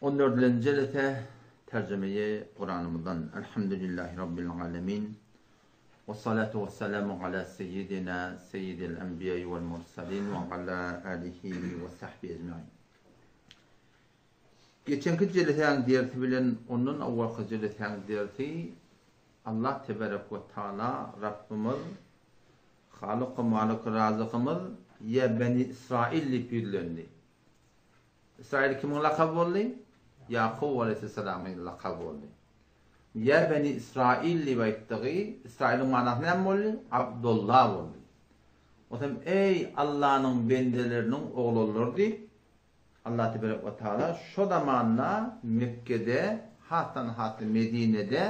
On dördülenji jelese terjimeýi Kuranymyzdan Elhamdülillahi Rabbil alemin We salatu we selamu ala seyyidina seyyidil enbiýai vel mursalin we ala alihi we sahbihi ecmain Geçenki jelesäň dersi bilen ondan owalky jelesäň dersi Allah teberek we taala Rabbymyz Halyk-u Malyk Razykymyz Ýa Beni Israil diýip ýüzlendi. Ysraýyl kimiň lakaby boldy? Ýakup alaýhyssalamyň lakaby boldy. Ýa Beni Ysraýyl diýip aýtdygy, Ysraýylyň manasy näme boldy? Abdulla boldy. Otam eý Allanyň bendeleriniň oglanlary diýip, Allah teberek we taala şo zamanda Mekgede, hasdan has Medinede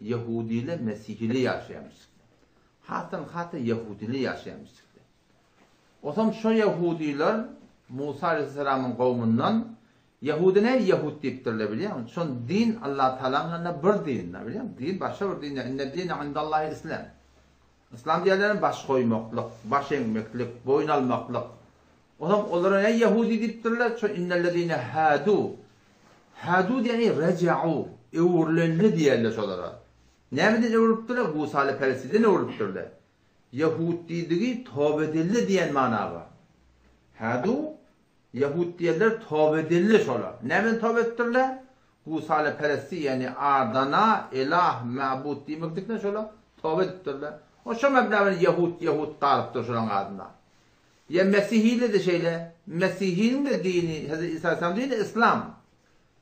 ýehudiler, mesihiler ýaşaýarmyşdyr. Hasdan has ýehudiler ýaşaýarmyşdyr. Otam şo ýahudylar Musa aleýhissalamyň kowmundan Ýahuda näme ýahud diýipdirler bilýäňmi? Şon din Allatagalaň ýanynda bir din-dä bilýäňmi? Din başga bir din däl. Inne dine indallahi islam. Yslam diýenleri baş goýmaklyk, baş eňmeklik, boýun almaklyk. Otam olara näme ýahudy diýipdirler? Şo innellezine hadu. Hadu diýeni reja'u, öwrülenli diýerler şolara. Nämeden öwrülipdirler? Gusale perestiden öwrülipdirler. Ýahud diýdigi toba edildi diýen mana bar. Hadu, ýahud diýenler toba edildi şolar. Nämeden toba edipdirler? Gusaleperesti ýagny adana elah, mabud diýmeklikden şolar toba edipdirler. O şo mebna bilen ýahud, ýahud galypdyr şolaryň adynda. Ýa mesihile-de şeýle. Mesihiniň-de dini, Hezreti Isa aleyhisselam dini yslam.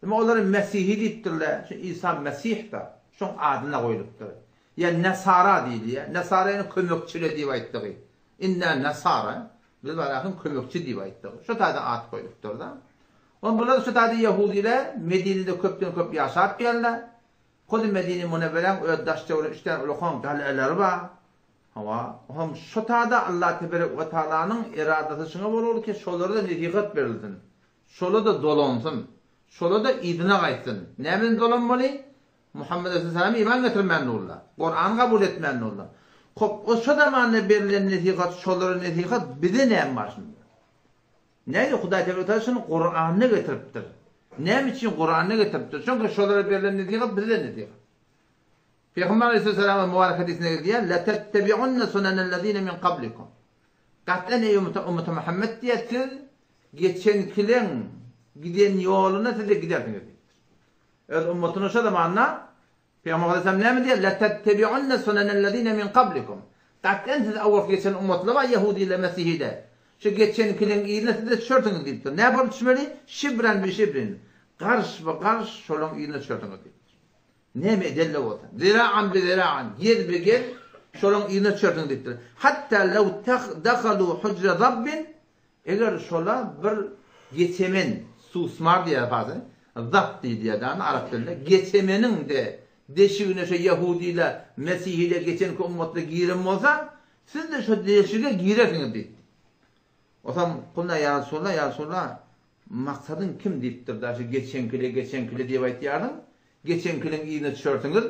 Emma olara mesihi diýipdirler. Şu Isa Mesih-de şoň adyna goýlupdyr. Ýa Nasara diýilýär. Nasara ýagny kömekçile diýip aýtdygy. Inna Nasara, biz barahyň kömekçi diýip aýtdygy. Şo taýda at goýlupdyr-da. Ondan bular şo taýda ýehudiler Medinede köpden köp ýaşap geldiler. Hudy Medine Munewweräň öz daş-töweregi üç däne ulakan galaelary bar. Hawa, ohm şo taýda Allah teberek we taalanyň eradasy şuňa bolupdyr ki, şolara-da nesihat berilsin. Şola-da dolansyn. Şola-da yzyna gaýtsyn. Nämeden dolanmaly? Muhammet aleyhisselam iman getirmän durlar. Kurany kabul etmän durlar. Hop, o şo zamanda berlen nesihat şolara nesihat bize näme bar şunda? Näme Hudaý Teala Teala şuny Kuranda getiripdir. Näme üçin Kuranda getiripdir? Çünki şolara berlen nesihat bize nesihat. Peygamber aleyhisselamyň mübarek hadysynda gelýär, "La tettebi'unne sunanellezine min qablikum." Gat'an eý ummeti Muhammed diýär, siz geçenkileň giden ýoluna siz-de gidersiňiz diýipdir. Öz ummatyna şo zamanda Pygamber aleyhisselam näme diýýär? Letettebi'unne sunenellezine min kablikum. Gat'en siz awalky geçen ummatlar bar, ýehudiler, mesihiler. Şu geçenkileriň yzyna siz-de düşersiňiz diýipdir. Näme bolup düşmeli? Şibren bi şibrin. Garş bi garş şolaryň yzyna düşersiňiz diýipdir. Näme edende bolsa. Zira'an bi zira'an. Gez bi gez şolaryň yzyna düşersiňiz diýipdir. Hatta lew dakhalu hujra zabbin Eger şola bir geçemen, susmar diýýär parsy, zap diýilýär dämi arap dilinde, geçemeniň-de deşigine şo ýehudiler, mesihiler geçenki ummatlar giren bolsa, siz-de şo deşige girersiňiz diýipdir. Osam, Kulna ýa Resulallah, ýa Resulallah, maksadyň kim diýipdir-da, şu geçenkile, geçenkile diýip aýtýarsyň, Geçenkiniň yzyna düşersiňiz,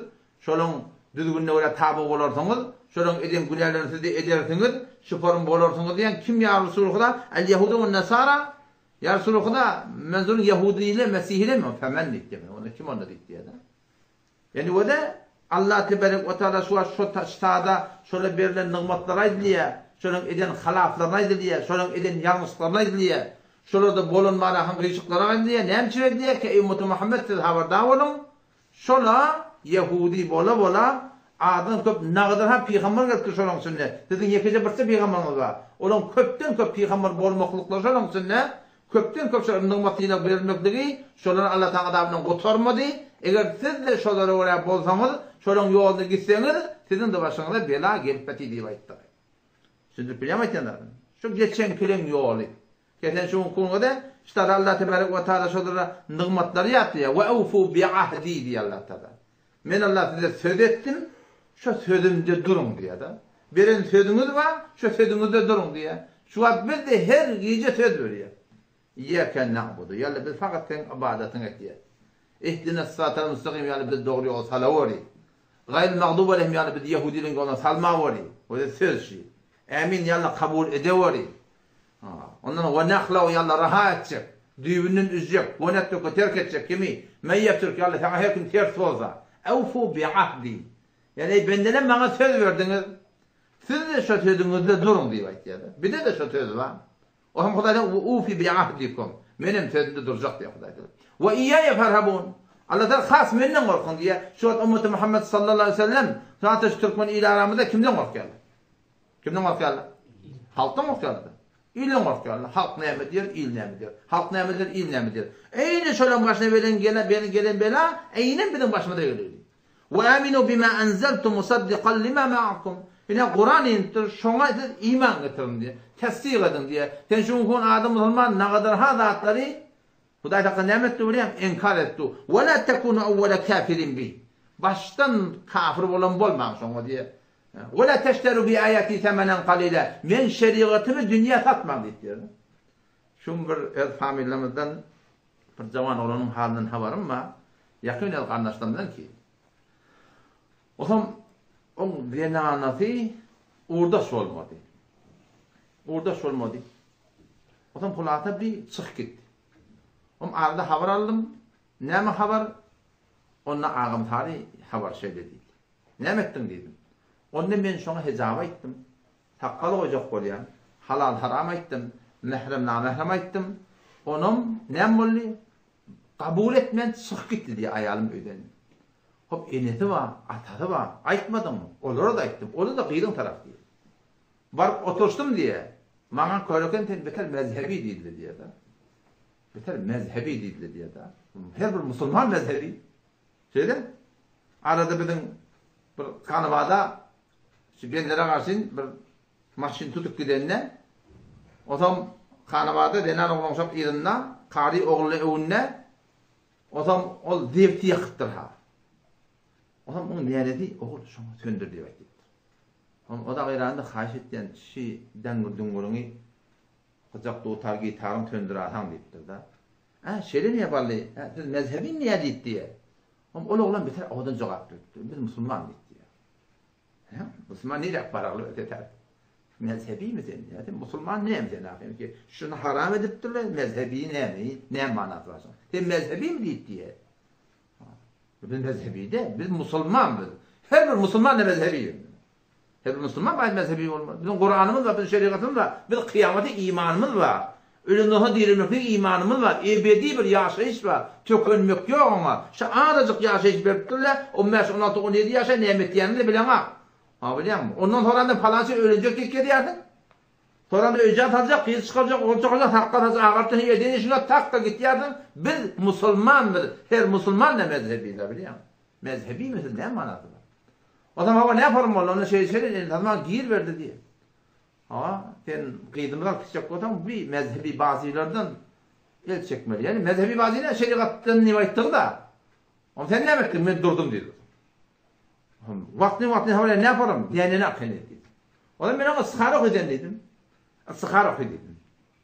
şolaň düzgünine görä taby bolarsyňyz, şolaň eden günälerini siz-de edersiňiz, şuporun bolarsyňyz diýen kim ýa Resulhuda, El-Ýehudu we-Nesara, Ýa Resulhuda, menzuryň ýehudylar, mesihilermi? Femen diýipdir. Onda kim onda diýip diýýär-de. Ýani wede Allah teberek we taala şu wagt şo sada şola berlen nygmatlar aýdylýar, şolaň eden halaplaryny aýdylýar, şolaň eden ýalňyşlaryny aýdylýar. Şolarda bolan manahyň gyşyklary aýdylýar. Näme üçin aýdylýar ki, eý ummeti Muhammet siz habardar boluň, şola ýehudi bola-bola azdan köp nagydyr ha pygamber gelipdir şolaň içinde. Siziň ýekeje birje pygamberyňyz bar. Olaň köpden köp pygamber bolmaklyklary şolaň içinde, köpden köp şolara nygmat sylag berilmekligi şolary Allatagalaň azabyndan gutarmady. Eger siz-de şolara görä bolsaňyz, şolaň ýoluna gitseňiz, siziň-de başyňyza bela gelipbeti diýip aýtdy. Düşündirip bilýärmi aýtýan zadymy? Şu geçeňkileň ýoly. Kesen şu günki günde ştada Allah tebarek we taala şolara nygmatlary ýatlaýar. We awfu bi ahdi diýýär Allah taala. Men Allah size söz etdim, şo sözümde duruň diýýär-de. Beren sözüňiz bar, şo sözüňizde duruň diýýär. Şu wagt biz-de her gije söz berýäs. Iýýäke na'budu. Ýa-da biz fakat seň ybadatyňy etýäs. Ihdinas-syratal mustaqim ýa-da bizi dogry ýola salaweri. Gaýril magdubi aleýhim ýa-da bizi ýehudileriň ýoluna salmaweri. Özi söz şi. Ämin ýa-da kabul edeweri. Ondan we nahlau ýa-da raha etjek. Düýbünden üzjek, gonetdöke terk etjek kimi? Men ýetürk ýaly saňa her kim ters bolsa. Ewfu bi ahdi. Ýagny eý bendeler maňa söz berdiňiz. Siz-de şo sözüňizde duruň diýip aýtýar-da. Bize-de şo söz bar. O hem Hudaý diýýär, Ufi bi ahdikum. Men hem sözümde durjak diýýär Hudaý taala. Wa iýaýa farhabun. Allah taala has menden gorkuň diýýär. Şu wagt ummeti Muhammed sallallahu aleýhi we sellem, şu wagt şu türkmen il aramyzda kimden gorkýarlar? Kimden gorkýarlar? Halkdan gorkýarlar. Ilden gorkýarlar. Halk näme diýer, il näme diýer. Halk näme diýer, il näme diýer. Eýni şolaryň başyna gelen gelen gelen bela, eýnem biziň başymyza geldi. Wa aminu bima anzaltu musaddikan lima ma'akum. Ine Kuran inipdir, şoňa siz iman getiriň diýýär. Tassyk ediň diýýär. Sen şu günki gün adam musulman nagadar ha zatlary Hudaý hakda näme etdi bilýäňmi? Inkar etdi. Wa la tekunu awwala kafirin bih. Başdan kafir bolan bolmaň şoňa diýýär. Wa la teşteru bi aýati semenen kalila. Meň şerigatymy dünýä satmaň diýip diýýär. Şu gün bir öz familiýamyzdan Bir jawan oglanyň halyndan habarym bar. Ýakyn el garyndaşlarymdan ki. Osam oň zenanasy ugurdaş bolmady. Ugurdaş bolmady. Osam hulasa bir çyk gitdi. Om arada habar aldym. Näme habar? Onda agam sary habar şeýle diýdi. Näme etdiň diýdim. Onda men şoňa hijab aýtdym. Sakgal goýjak bolýan. Halal-haram aýtdym, mährem-namährem aýtdym. Onam näme boldy? Kabul etmän çykyp gitdi diýýär aýalym öýden. Hop, enesi bar, atasy bar, aýtmadyňmy? Olara-da aýtdym. Olar-da gyzyň tarapy diýýär. Baryp oturyşdym diýýär. Maňa köreken sen beter mezhebi diýdiler diýýär-de. Beter mezhebi diýdiler diýýär-de. Her bir musulman mezhebi. Şeýle. Arada biziň bir Kanabada şu bendere garşyn bir maşyn tutup gidende, osam Kanabada zenan oglan uşak yzynda, kary ogully öwünde, osam ol zebti ýakypdyr ha. Osam oň nänesi ogul şoňa söndür diýip aýdypdyr. Oň o da gaýranda haýyş etýän şi däňňür-düňňüriňi gyjak dutar gitaryň söndürasaň diýipdir-de. Hä, şeýle niýe bally, hä, siz mezhebi niýe diýip diýe. Hom ol oglan beter owadan jogap beripdir. Biz musulman diýip diýe. Hä, musulman niräk baragly öte tär. Mezhebimi sen diýe. Sen musulman näme sen ahym ki? Şuny haram edipdirler, mezhebi näme? Näme manasy bar şoň? Sen mezhebimi diýip diýe. Biz mezhebi däl, biz musulman biz. Her bir musulman da mezhebi. Her bir musulman baýat mezhebi bolmaz. Biziň Kuranymyz bar, biziň şerigatymyz bar. Biz kyýamata imanymyz bar. Ölensoň dirilmeklige imanymyz bar. Ebedi bir ýaşaýyş bar. Tökenmek ýok oňa. Şu azajyk ýaşaýyş beripdirler. On bäş, on alty, on ýedi ýaşa näme etýäniňi-de bileňok. Ha bilýäňmi? Ondan soňra-da palança ölenjek diýip gezýärsiň. Soňra-da öýjän saljak, gyz çykarjak, ogul çykarjak, sakgal saç agartjak, eden işiňe tak-da gitýärsiň. Biz musulmanmyz. Her musulman-da mezhebi-de bilýäňmi? Mezhebi mesele näme manasy bar? O zaman hawa näme forum boldy? Onda şeýle şeýle indi zaman gir berdi diýe. Hawa, sen gyzymyzy alyp gitjek bolsaň, bi mezhebi bazylardan el çekmeli. Ýani mezhebi bazy näme şerigatdan diýip aýtdygy-da. Onda sen näme etdiň? Men durdum diýdi. Wagtny wagtny hawa näme forum? Däneni ak heniz diýdi. Onda men oňa istikhara oky den diýdim. Istikhara oky diýdim.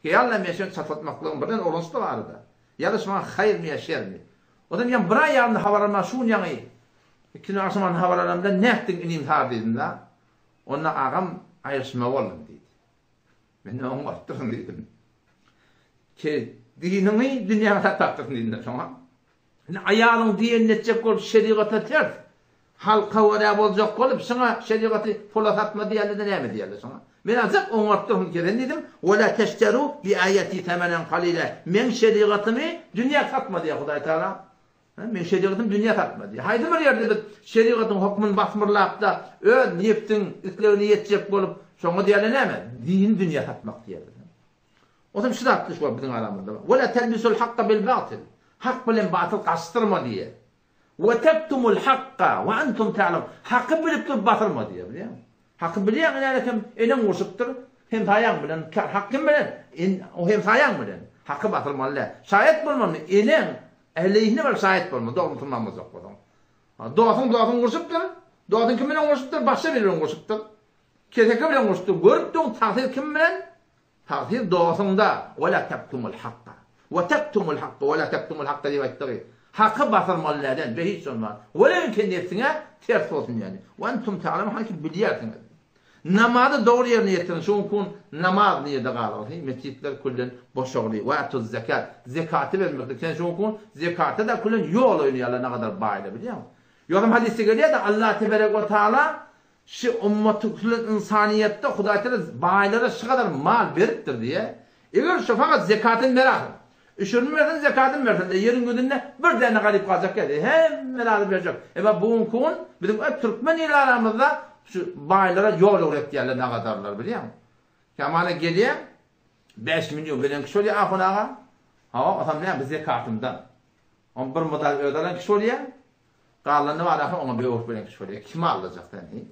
Hyýalda men şony çatlatmaklygyň birden oglançyk-da bardy-da. Ýa-da şu maňa haýyrmy ýa şermi? Ozam ýaňy bir aý ýarymda habar alman şu gün ýaňy ikindi agşam alny habar alamda nätdiň inim sar diýdim-de. Onda agam aýryşmaly boldum diýdi. Men oňarypdyryn diýdim. Ke diniňi dünýäňi satlapdyrsyň diýdim-de şoňa. Indi aýalyň diýenini etjek bolup şerigata ters, halka görä boljak bolup şuňa şerigaty pula satma diýerler-de näme diýerler şuňa. Men ajap oňaryp durun keren diýdim, Ve la teşteru bi aýati semenen kalile. Meň şerigatymy dünýä satma diýýär Hudaý Tagala. Meň şerigatymy dünýä satma diýýär. Haýsy bir ýerde biz şerigatyň hokmuny basmyrlap-da öz nebsiň islegine ýetjek bolup şoňa diýerler näme? Dini dünýä satmak diýerler. Onsoň şu zatda şu biziň aramyzda bar. Ve la telbisul hakka bil batyl. Hak bilen batyl garyşdyrma diýýär. Ve tektumul hakka ve entum ta'lemun. Haky bilip durup basyrma diýýär, bilýäňmi? Haky bilýäň ine kim eneň urşupdyr, hemsaýaň bilen, hak kim bilen? En, o hemsaýaň bilen. Haky basyrmaly däl. Şaýat bolmaly, eneň äleyhine bir şaýat bolmaly, dogry musulman boljak bolsaň. Dostuň dostuň urşupdyr, dostuň kim bilen urşupdyr? Başga biri bilen urşupdyr. Keseki bilen urşupdyr. Görüp duň, tagsyr kim bilen? Tagsyr dosuňda, Ve la tektumul hakka. Ve tektumul hakka, ve la tektumul hakka diýip aýtdygy. Haky basyrmaly däl, be hiç bolman. Welewki nebsiňe ters bolsun ýaly. Ve entum ta'lemun, halki bilýärsiňiz. Namazy dogry ýerine ýetiriň, şu günki gün namaz nirde galgydy? Metjitler küllen boşagly. We atuz zekat, zekaty bermeklik. Sen şu günki gün zekata-da küllen ýol oýnaýarlar nagadar baýlar bilýäňmi? Ýogsam hadysda gelýär-de Allah teberek we taala şu ummaty küllen ynsanyýetde Hudaý taala baýlara şu gadar mal beripdir diýýär. Eger şu fakat zekatyny berersiň. Üşürini bersin, zekatyny bersin, ýeriň ýüzünde bir däne garyp galjak ýeri, hemme zady berjek. Emma bu günki gün biziň öz türkmen il aramyzda şu baýlara ýol öwretýärler nagadarlar bilýäňmi? Kämala gelýär, 5 million beren kişi bolýar ahun aga. Hawa, osam näme bu zekatymdan. On bir mydar özi alan kişi bolýar. Galanyny bar ahy oňa böwürip beren kişi bolýar. Kimi aldajak sen hi?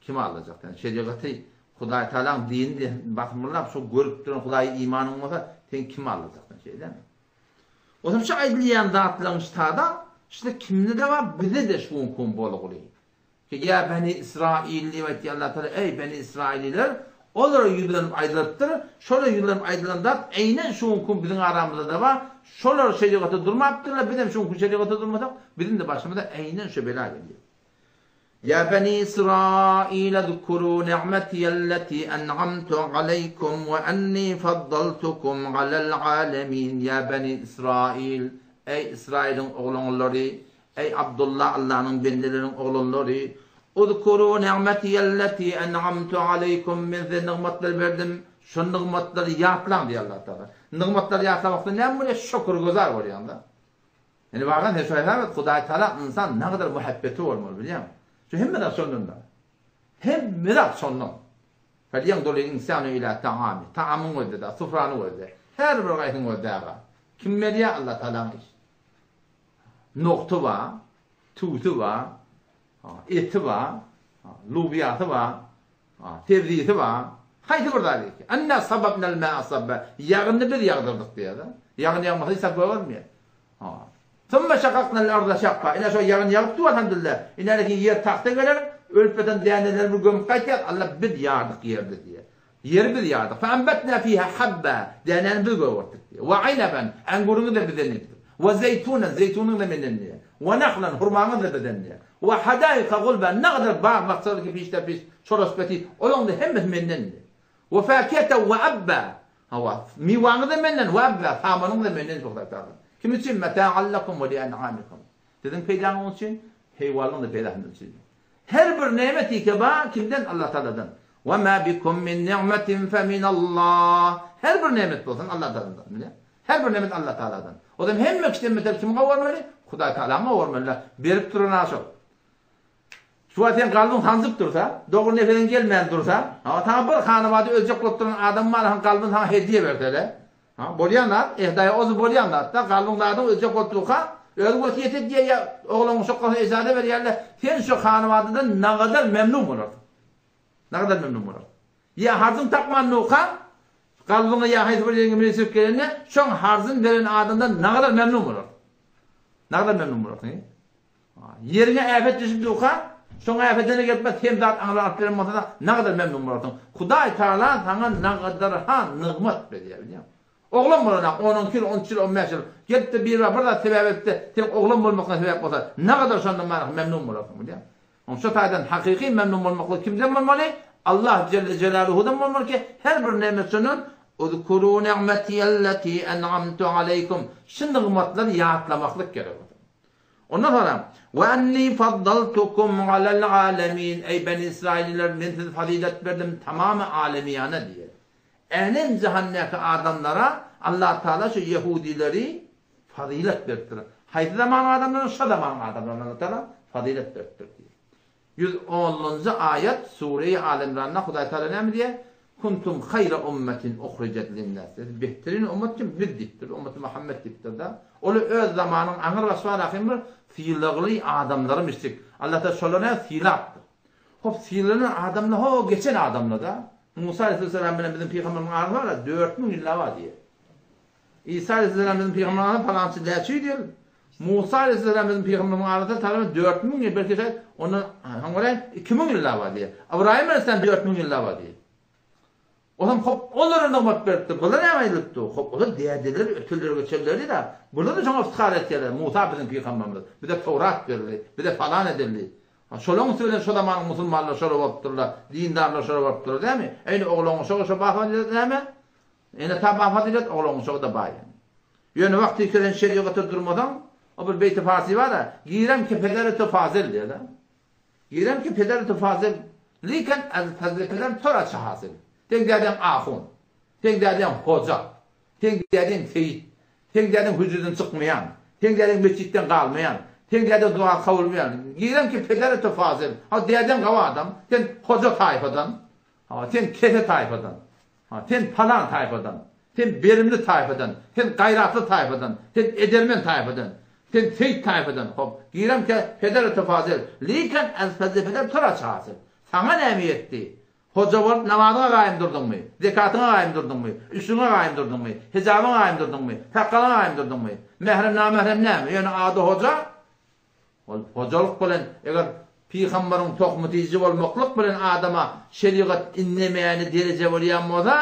Kimi aldajak sen? Şerigaty Hudaý Tagalaň dinini diýen basymlap şo görüp duran Hudaýa imanyň bolsa sen kimi aldajak sen şeýdemi? Otam şu aýdylýan zatlaryň ştada şda kimde-de bar bizde-de şu günki gün bolguly. Ki ýa beni Israil diýip aýtýar Allah Tagala eý beni Israililer olara ýüzlenip aýdylypdyr şolara ýüzlenip aýdylan zat eýnen şu günki gün biziň aramyzda-da bar şolar şerigata durmapdyrlar bizem şu günki şerigata durmasak biziň-de başymyza eýnen şu bela gelýär. Ýa beni Israil zkurû ni'metiyelleti en'amtu aleýkum we enni faddaltukum alel alemin Ýa beni Israil eý Israiliň oglanlary Eý, Abdulla, Allanyň bendeleriniň oglanlary! Uzkurû ni'metiyelleti en'amtu aleýkum, Men size nygmatlar berdim, şo nygmatlary ýatlaň diýýär Allah Tagala. Nygmatlary ýatlamakda näme bolýar? Şükürgüzar bolýaň-da. Indi bagan sen şu hesap et, Hudaý Tagala ynsan nägadar muhabbeti bolmaly bilýäňmi? Şu hemme zat şondan-da. Hemme zat şondan. Felýenzuryl insanu ila taami. Taamyň gözle-de, sufrany gözle. Her bir gaýsyň gözle aga. Kim berýär? Allah Tagalaň işi. Nogty bar, tüwsi bar, eti bar, lubýasy bar, sebzisi bar. Haýsy bir zat eken? Enna sababnal ma'a sabba. Ýagyny biz ýagdyrdyk diýýär-de. Ýagyn ýagmasa hiç zat gögermeýär. Summa şakaknal arda şakka. Ine şo ýagyn ýagyp dur alhamdulillah. Ine lekin ýer tagta geler, ölüp ýatan däneleri bir gömüp gaýtýar. Allah biz ýardyk ýerde diýýär. Ýeri biz ýardyk. Fe enbetnâ fîhâ habba, dänäni biz gögertdik diýýär. We inaben, enguryňy-da bizden diýipdir. We zeýtunen, zeýtunyňy-da menden diýýär. We nahlan, hurmaňyzy-da bizden diýýär. We hadaika gulba, nagadar bag-bakjalar ki pişde-piş, çolaşbeti, olaň-da hemmesi menden diýýär. We fâkiheten we abba, hawa, miwaňyz-da menden, we abba, samanyňyz-da menden diýip Hudaý Tagala. Kim üçin? Meta'an lekum we li'en'amikum. Siziň peýdaňyz üçin, heýwanlaryň-da peýdasy üçin. Her bir nemet ike bar kimden Allah Tagaladan. Ve ma bikum min ni'metin fe min Allah. Her bir nemet bolsun Allah Tagaladan bilýär. Her bir nemet Allah Tagaladan. O zaman hemme kişiden beter kimi gawarmaly? Hudaý Tagalany gawarmaly. Berip duran aşyk. Şu wagt sen kalbyň sanjyp dursa, dogry nefesiň gelmän dursa, ha saňa bir hanabada öljek bolup duran adam bar, han kalbyny saňa hediýe bersele. Ha, bolýan zat, ehdaýa ozi bolýan zat-da, kalbyň zadyň öljek bolup durka, özi wesýet edýär ýa oglan uşakkasyna ejaza berýärler, sen şo hanabadadan nagadar memnun bolarsyň. Nagadar memnun bolarsyň. Ýa harjyň tapman durka, kalbyňa ýa haýsy bir ýeriňe milisirip gelende, şoň harjyny beren adamdan nagadar memnun bolarsyň. Nagadar memnun bolarsyň. Ýeriňe äpet düşüp durka, şoň äpedine gelip bir sem zat aňryk alyp beren bolsa-da, nagadar memnun bolarsyň. Hudaý Tagala saňa nagadarha nygmat berýär, bilýäňmi? Oglan bolana, on-on iki ýyl, on üç ýyl, on bäş ýyl, gelip-de bir bir zat sebäp edip-de, seň oglan bolmaklygyňa sebäp bolsa, nagadar şondan manyhy memnun bolarsyň, bilýäňmi? Oň şo taýdan hakyky memnun bolmaklyk kimden bolmaly? Allah jelle jelaluhudan bolmaly ki, her bir nemet şondan, Uzkurû ni'metiyelleti en'amtu aleýkum, şu nygmatlary ýatlamaklyk gerek. Ondan soňra, Ve enni faddaltukum alel alemin, Eý, beni Israililer, men size fazylet berdim tamamy alemiýana diýýär. Älem jahandaky adamlara Allah Tagala şu ýehudileri fazylet beripdir. Haýsy zamanyň adamlaryna? Şo zamanyň adamlaryna Allah Tagala fazylet beripdir diýýär. Ýüz onunjy aýat Sure-i Aly Imranda Hudaý Tagala näme diýýär? Kuntum haýra ummetin uhrijat linnas. Siz behterin ummet kim? Biz diýipdir. Ummeti Muhammed diýipdir-de. Olar öz zamanyň aňyr başy bar ahym bir sylagly adamlarymyşjik. Allah Tagala şolary näme sylapdyr. Hop sylanan adamlar ho geçen adamlar-da. Musa aleyhisselam bilen biziň pygamberimiziň arasy bar-a 4000 ýyl bar diýýär. Isa aleyhisselam biziň pygamberimiziň arasy palançy näçe ýüz ýyl? Musa aleyhisselam biziň pygamberimiziň arasy tagryban 4000 ýyl, belki şaýat ondan haň göräýin 2000 ýyl bar diýýär. Ybraýym aleyhisselam 4000 ýyl bar diýýär. Olam hop olara nygmat beripdir. Bular näme aýdylypdy? Hop olar dädeleri, öteleri, geçenleri da. Bular da şoňa yftihar etýärler. Musa biziň pygamberimiz. Bize Towrat berildi. Bize falan edildi. Şolaň üsti bilen şo zamanyň musulmanlary şolar bolupdyrlar, dindarlar şolar bolupdyrlar dämi? Eýni oglan uşagy şo bafazylet näme? Ene-ata bafazylet, oglan uşagy-da baý. Ýöne wagty kelen şerigata durmasaň, o bir beýti parsy bar-a, Girem ki pederi to fazyl diýýär-de. Girem ki pederi to fazyl, liken az fazly peder tora çy hasyl. Seň dädeň ahun, seň dädeň hoja, seň dädeň seýit, Seň dädeň hüjreden çykmaýan, seň dädeň metjitden galmaýan, seň dädeň doga kabul bolmaýan. Girem ki pederi to fazyl. Ha dädeň gawy adam, sen hoja taýfadan, ha sen kese taýfadan, ha sen palan taýfadan, sen berimli taýfadan, sen gaýratly taýfadan, sen edermen taýfadan, sen seýit taýfadan. Hop, girem ki pederi to fazyl. Liken az fazly peder tora çasyl. Saňa näme ýetdi? Hoja bolup namazyňa gaýym durduňmy? Zekatyňa gaýym durduňmy? Üçlügiňe gaýym durduňmy? Hijabyňa gaýym durduňmy? Sakgalyňa gaýym durduňmy? Mährem namährem näme? Ýöne ady hoja. Ol hojalyk bilen eger pygambaryň tohumy tiji bolmaklyk bilen adama şerigat inlemäni dereje bolýan bolsa,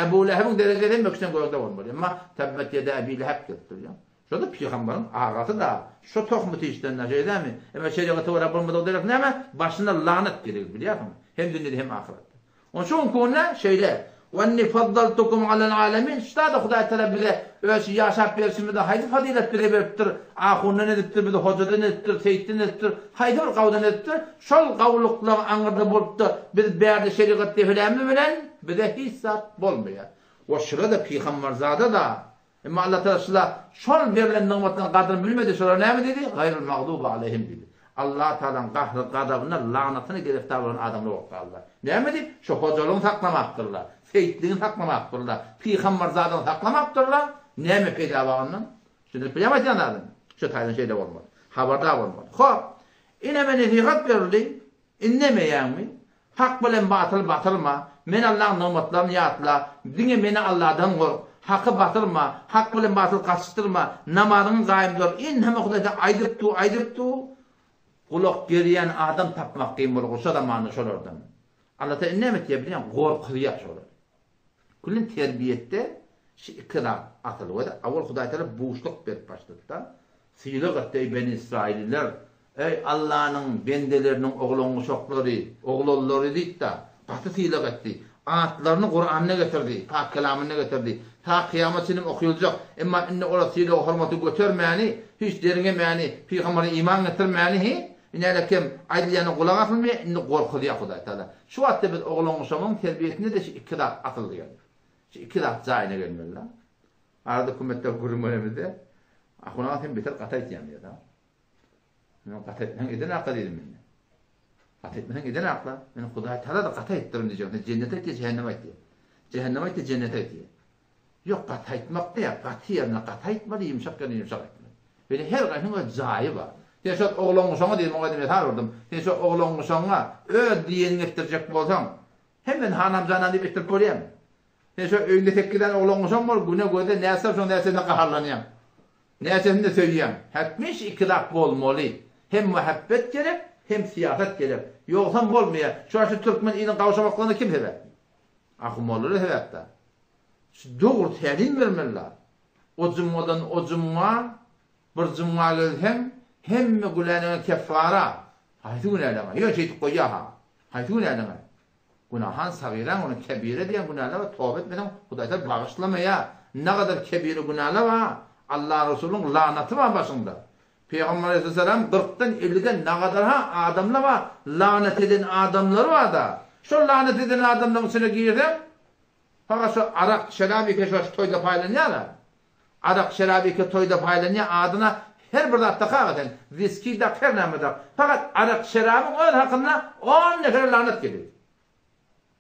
Ebu Lehebiň derejesi hem öksen gökde bolmaly. Emma Tebbet ýeda Ebi Leheb gelip durýar. Şo-da pygambaryň agasy-da, şo tohmy tişden-dä, şeýdämi? Emma şerigata görä bolmadyk derek näme? Başyna lanat geler, bilýärsiňmi? Hem dünýede, hem ahyretde. Onsoň kune şeýle, Wenni faddaltukum alel alemin, şda-da Hudaý Tagala bize öz şu ýaşap berşimizde haýsy fazylet bize beripdir, ahundan edipdir, bizi hojadan edipdir, seýitden edipdir, haýsy bir gawdan edipdir, şol gawulyklaryň aňyrda bolup-da biz bärde şerigat depelämiz bilen bize hiç zat bolmaýar. We şura-da pygamberzada-da Emma Allah Tagala şula şol berlen nygmatlaryň gadryny bilmedi, şolara näme diýdi? Gaýrul magduby aleýhim diýdi. Allah Tagalaň gahry, gazabyna, lagnatyna giriftar bolan adamlar bolup galdylar. Näme diýip? Şo hojalygyny saklamapdyrlar, seýitligini saklamapdyrlar, pygamberzadyny saklamapdyrlar, näme peýda bar ondan? Düşündirip bilýärmi aýdýan zadymy? Şo taýdan şeýle bolmaly. Habardar bolmaly. Hop, ineme nesihat berildi. Indemeýäňmi? Hak bilen batyly batyrma, Men Allaň nygmatlaryny ýatla, diňe Meni Alladan gork, haky batyrma, hak bilen batyly gatyşdyrma, namazyňy gaýym dur, inheme Hudaý saňa aýdyp dur, aýdyp dur, gulak gerýän adam tapmak kyn bolgur şo zamanda şolardan. Allatagala indi näme etýär bilýäňmi? Gorkuzýar şolary. Külli terbiýetde şu iki zat asyl we awal Hudaý Tagala buşluk berip başlady-da, Sylag etdi, eý beni Israýylylar, eý Allanyň bendeleriniň oglan-uşaklary, oglanlary diýdi-de, gaty sylag etdi. Atlaryny Kuranda getirdi, pak kelamynda getirdi. Ta kyýamat çenli okyljak. Emma indi olar sylagy-hormaty götermäni, hiç derňemäni, pygambere iman getirmäni hi, inäle kem aýdylýana gulak asylmaýar, indi gorkuzýar Hudaý Tagala. Şu wagtda biz oglan-uşagyň terbiýesinde-de şu iki zat asylly geldi. Şu iki zat jaýyna gelmeli-de. Arada hökümetde gürrüň berenimizde, Ahun aga sen beter gaty aýtýaň diýýär-de. Men gaty aýtmasaň eden akla diýdim men. Gaty aýtmasaň eden akla. Men Hudaý Tagala-da gaty aýtdyryn diýjek. Sen jennete aýt diýýär, jähenneme aýt diýýär. Jähenneme aýt diýýär, jennete aýt diýýär. Ýok, gaty aýtmak diýýär, gaty ýerine gaty aýtmaly, ýumşak ýerine ýumşak aýtmaly. Beýle her gaýsynyň öz jaýy bar. Sen şol oglan-uşagyňa diýdim, oňa diýdim, hesap urdum. Sen şol oglan-uşagyňa öz diýeniňi etdirjek bolsaň, hemmesini hanam-janam diýip etdirip bolýarmy? Sen şo öýüňde sekizden oglan goşaň bol, güne göze näçe şoň näçesine gaharlanýaň. Näçesini-de söýýäň. Hetmiş iki zat bolmaly. Hem muhabbet gerek, hem syýasat gerek. Ýogsam bolmaýar. Şu wagt şu türkmen iliniň gawşamaklygyna kim sebäp? Ahun-mollalar sebäp-dä. Şu dogry tälim bermeli-dä. O jumgadan o jumga, bir jumga gelseň, hemme günäleňe keffara. Haýsy günäleňe? Ýöne şeýdip goýýar-ha. Haýsy günäleňe? Günahan sagyraň ony kebire diýen günäler bar toba etmeseň Hudaý seni bagyşlamaýar nagadar kebire günäler bar Allah Resulyň lanaty bar başyňda Pygamber aleýhissalam kyrkdan elliden nagadar ha adamlar bar lanat eden adamlar barda şol lanat eden adamlaryň içine girseň fakat şo arak şerap ike şo toýda paýlanýar-a Arak şerap eke toýda paýlanýar adyna her bir zat dakaga sen wiski dak her näme dak fakat arak şerabyň öz hakynda on nefere lanat gelir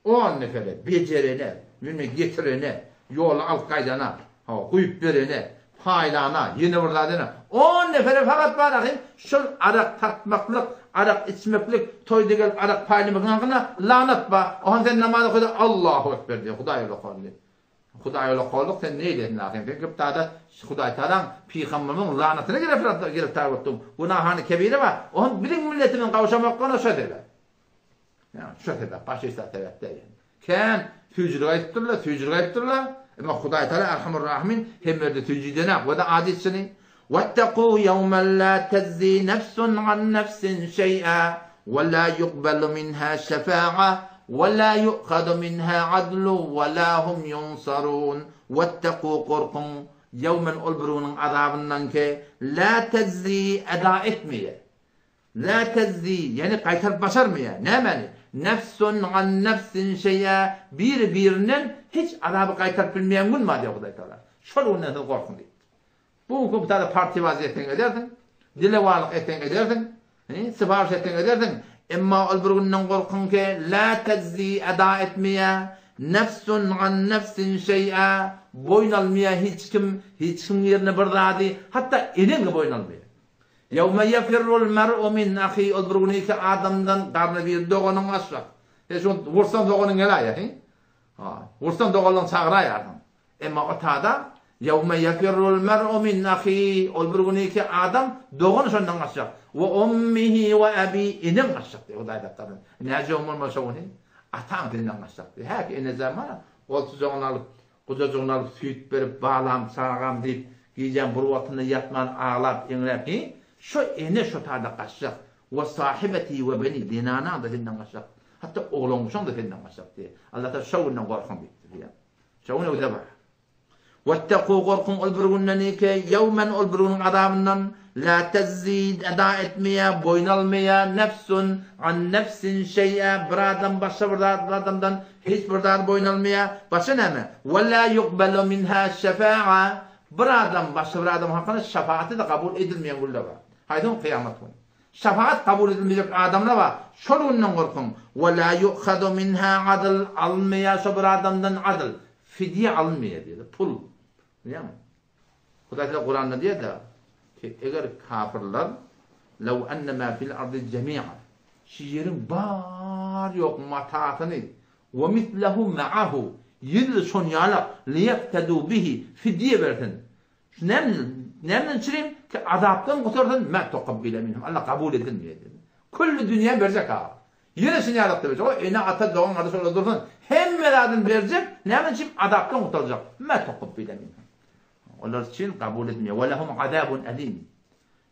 on nefere bejerene ýöne getirene ýola alyp gaýdana hawa guýup berene paýlana ýene bir zat ene on nefere fakat bar ahyn şol arak satmaklyk arak içmeklik toýda gelip arak paýlamaklyk hakynda lanat bar ohan sen namaz okada Allahu ekber diýe hudaý ýola okady Hudaý ola kolluk sen neýlesin ahym sen köp zada Hudaý tagalaň pygamberimiň lanatyna giriftar bolupdyň günahany kebire bar ohm biziň milletimiziň gawşamaklygyna şo sebäp ýa şo sebäp başga hiç zat sebäp däl ýa kän süýjülik aýdypdyrlar süýjülik aýdypdyrlar emma Hudaý tagala Erhamur Rahimin hemme ýerde süýjüdenak we-de adilçini Wettegu ýewmen la tejzi nefsun an nefsin şeý'a. We la ýukbalu minha şefa'a we la ýu'hadu minha adlu we la hum ýunsarun. Wetteku gorkuň ýewmen ol bir günüň azabyndan ki, la tejzi eda etmeýär. La tejzi ýagny gaýtaryp başarmaýar. Nämäni? Nefsun an nefsin şeý'a biri birinden hiç azaby gaýtaryp bilmeýän gün bar diýýär Hudaý Tagala. Şol günden siz gorkuň diýipdir. Bu gün köp zada partibaz etseň edersiň, dilewarlyk etseň edersiň, syparyş etseň edersiň, emma ol bir günden gorkuň ki, la tejzi eda etmeýä, nefsun an nefsin şeý'a, boýun almaýa hiç kim, hiç kimiň ýerine bir zady, hatda eneňi boýun almaýa. Ýewme ýefirrul mer'u min ahi, ol bir gün iki adamdan garny bir doganyň gaçjak. Sen şu gün wursaň doganyň geläýýär, he? Ha, wursaň doganlygyň çagyraýarsyň. Emma o tada, Ýewme ýefirrul mer'u min ahihi, ol bir güni ki adam dogany şondan gaçjak, we ummihi we abi, eneň gaçjak diýýär Hudaý saklasyn. Näjegem bolmasa şo güni ataň senden gaçjak diýýär. Häki enejem bar, goltujygyny alyp, gujajygyny alyp süýt berip, balam, çagam diýip, gijäň bir wagtynda ýatman aglap, eňräp, hi, şo ene şo tada gaçjak. We sahibetihi we beni, zenanaň-da senden gaçjak. Hatda oglan-uşaň-da senden gaçjak diýýär. Allatagala şo günden gorkuň diýipdir diýýär. Şoňa öwde bar. Wetteku gorkuň ol bir günden ki, ýewmen ol bir günüň azabyndan, la tejzi eda etmeýär, boýun almaýar, nefsun an nefsin şeý'e, bir adam başga bir zat bir adamdan hiç bir zady boýun almaýar, başga näme? We la ýukbelu minha şefa'a, bir adam başga bir adam hakynda şefaaty-da kabul edilmeýän günler bar. Haýsy gün? Kyýamat güni. Şefagat kabul edilmejek adamlar bar, şol günden gorkuň. Ve la yu'hadu minha adl, alynmaýar şo bir adamdan adl, fidýe alynmaýar diýdi, pul. Bilýäňmi? Hudaý Tagala Kuranda diýýär-de, ki eger kafirler lew enne ma fil ardy jemi'a, şu ýeriň bar ýok matasyny we mislehu ma'ahu, ýene-de şon ýalak liýeftedu bihi, fidýe bersin, Şu näme, nämeden çirim ki azapdan gutarsyn, mä tokabbile minhum, Allah kabul edilmeýär diýdi. Külli dünýä berjek ha. Ýene şuny ýalakda berjek. O ene, ata, dogan, gardaş olar dursun. Hemme zadyny berjek, nämeden çirim azapdan gutarjak. Mä tokabbile minhum. Olar üçin kabul edilmeýär. We lehum azabun alim.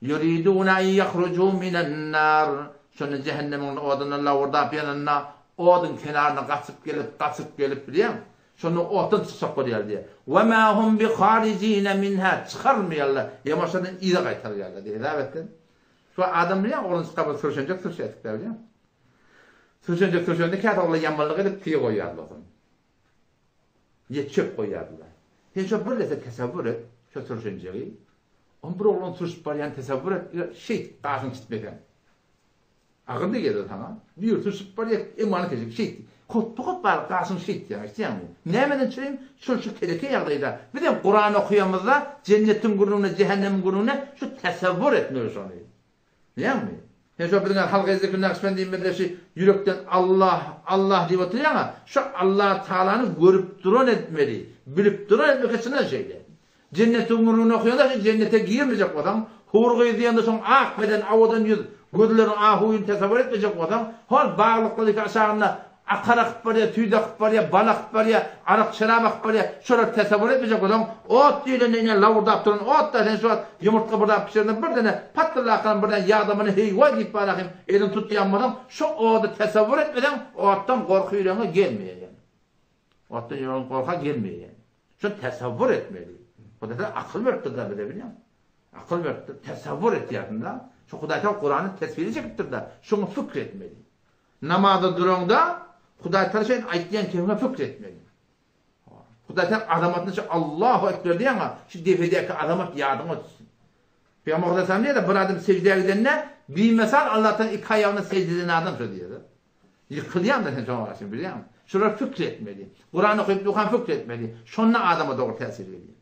Ýuriduna en ýahruju minen nar. Şonda jähennemiň oduna lawurdap ýananda, oduň kenaryna gaçyp gelip, gaçyp gelip bilýäňmi? Şonda otdan çykjak bolýar diýýär. We ma hum biharijine minha çykarylmaýarlar. Ýa şondan yza gaýtarylýarlar diýýär. Hesap etsin. Şu adam bilýäňmi, oglan çykar bir sürşenjek sürşäýdik-dä bilýäňmi? Sürşenjek sürşende käte oglan ýamanlyk edip tyg goýýarlar soň. Ýa çöp goýýardylar. Sen şo bir desse tesewwür et, şo sürşenjegi. On bir oglan sürşüp barýany tesewwür et, eger şeýdip gaşyňy çitmeseň. Agyr degýär-de saňa. Bir sürşüp barýar, emany kesik, şeýt. Hotba-hot bar, gaşyňy şeýtýäň, eşidýäňmi? Nämeden çürim? Şol şu teleke ýagdaýda. Bizem Kuran okaýamyzda, jennetiň gürrüňine, jähennemiň gürrüňine şu tesewwür etmeli şony. Bilýäňmi? Sen şo biziň halk Zikri Nakşbendimizde şu ýürekden Allah, Allah diýip oturýaň-a, şo Allatagalany görüp duran etmeli, bilip duran etmeli çyndan şeýle. Jennetiň gürrüňini okaýaňda şu jennete girmejek bolsaň, hur gyz diýende şoň ak beden, owadan ýüz, gözleriniň ahuwyny tasawwur etmejek bolsaň, hol baglyklar aşagynda Akar akyp barýar, süýt akyp barýar, bal akyp barýar, arak-şerap akyp barýar. Şolary tasawwur etmejek bolsaň, ot diýlende ine lawurdap duran ot-da, sen şu wagt ýumurtga bir zat bişirende bir dene patdyllakan bir dene ýagdamyny heý-waý diýip barahym eliňi tutýan bolsaň, şo ody tasawwur etmeseň, otdan gorky ýüregiňe gelmeýär ýöne. Otdan ýüregiň gorka gelmeýär ýöne. Şony tasawwur etmeli. Hudaý Tagala akyl beripdir-da bize bilýäňmi? Akyl beripdir, tasawwur etýärsiň-da. Şo Hudaý Tagala Kurany teswire çekipdir-de, şoňa pikir etmeli. Namaza duraňda Hudaý Tagala sen aýtýan kelimäňe pikir etmeli. Hudaý Tagala azamatyny şu Allahu Ekber diýýäňä, şu depedäki azamat ýadyňa düşsün. Pygamber Aleyhisselam diýýär, bir adam seždä gidende, bimesal Allahdan iki aýagyny sežde eden adam şo diýýär. Ýykylýaň-da sen şoňa garşy bilýäňmi? Şular pikir etmeli. Kuran okyp durkaň pikir etmeli. Şonda adama dogry täsir edýär.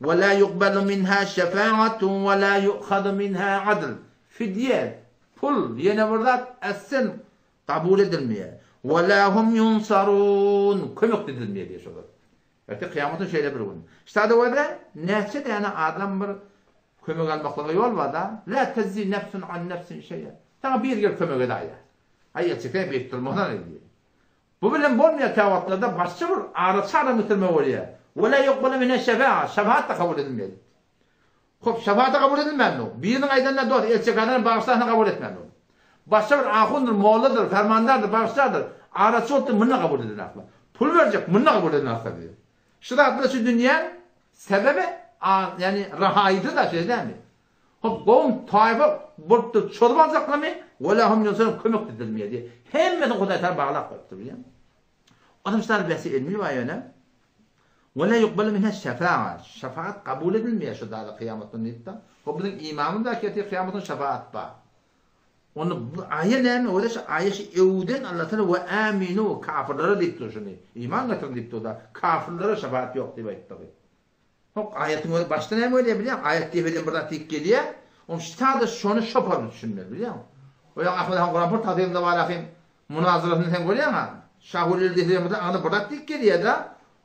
Ve la yuqbalu minha şefaatun ve la yu'khadu minha adl. Fidýe, pul, ýene bir zat ässen kabul edilmeýär. Ve la hum yunsarun. Kömek de edilmeýär diýýär şolar. Erte kyýamatyň şeýle bir gün. Ştada görä näçe däne adam bir kömek almaklyga ýol bar-da. La tezzi nefsun an nefsin şeýe. Saňa biri gelip kömek edäýýär. Aý elçekä beýdip durmasana diýýär. Bu bilen bolmaýar käwagtlarda başga bir araçy adam getirmeli bolýar. Ve la yukbalu minha şefa'a, şefaat-da kabul edilmeýär. Hop, şefaat-da kabul edilmändir. Biriniň aýdanyna dost, el çekenini bagyşlasyny kabul etmändir. Başga bir ahundyr, molladyr, fermandardyr, bagşydardyr, araçy bolupdyr, munda kabul edilenoklar. Pul berjek, munda kabul edilenoklar diýýär. Şu zatlar şu dünýäň sebebi, ýagny rahaýydy-da, şeýle dälmi? Hop, gowum, taýfa bolupdyr, çozup aljaklamy? Wela hum ýunsurun kömek de edilmeýär diýýär. Hemmesini Hudaý Tagala baglap goýupdyr, bilýäňmi? Onuň şu bäsi ilmi bar ýöne. Wela ýukbalu minha şefa'a. Şefaat kabul edilmeýär şu zada kyýamat güni diýipdir. Hop, biziň imanymyz bar ki, kyýamat güni şefaat bar. Onda bu aýa näme? Öyle şu aýa şu ewden Allah Teala we aminu kafirlere diýip dur şuny. Iman getirin diýip dur da. Kafirlere şefaat ýok diýip aýtdy. Hok aýatyň özi başda näme bolýar bilýäň? Aýat diýip eden bir zat diýip gelýär. Oň sada şony şoparyny düşünmeli bilýäň. O ýa Ahmet han Kuran pur tafsirinde bar ahim munazarasyny sen görýäň-a. Şahul diýip bir zat bir zat diýip gelýär-de.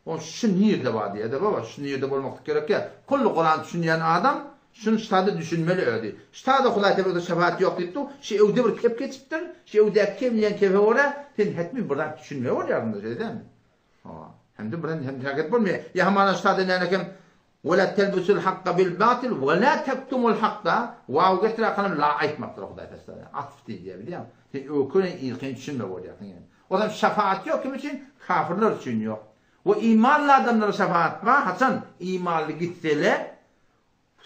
Oň şu nirde bar diýýär-de baba, şu nirde bolmaklyk gerek ýa. Kullu Kuran düşünýän adam şuny sada düşünmeli özi. Sada Hudaý tebrik şefaat ýok diýip dur. Şu öwde bir kep geçipdir. Şu öwdäki kemleýän kepe görä sen hetmi bir zat düşünmeli bolýarsyň-da şeýle dälmi? Hawa. Hem-de bilen hem hereket bolmaýar. Ýa hamana ştada näme eken? Ve la telbisul hakka bil batil ve la tektumul hakda. Waw getir akalam la aýtmakdyr Hudaý taşlady. Atf diýýär, bilýäňmi? Sen öwki bilen yzkyny düşünme bolýarsyň ýöne. O zaman şefaat ýok kim üçin? Kafirler üçin ýok. We imanly adamlara şefaat bar, haçan imanly gitseler,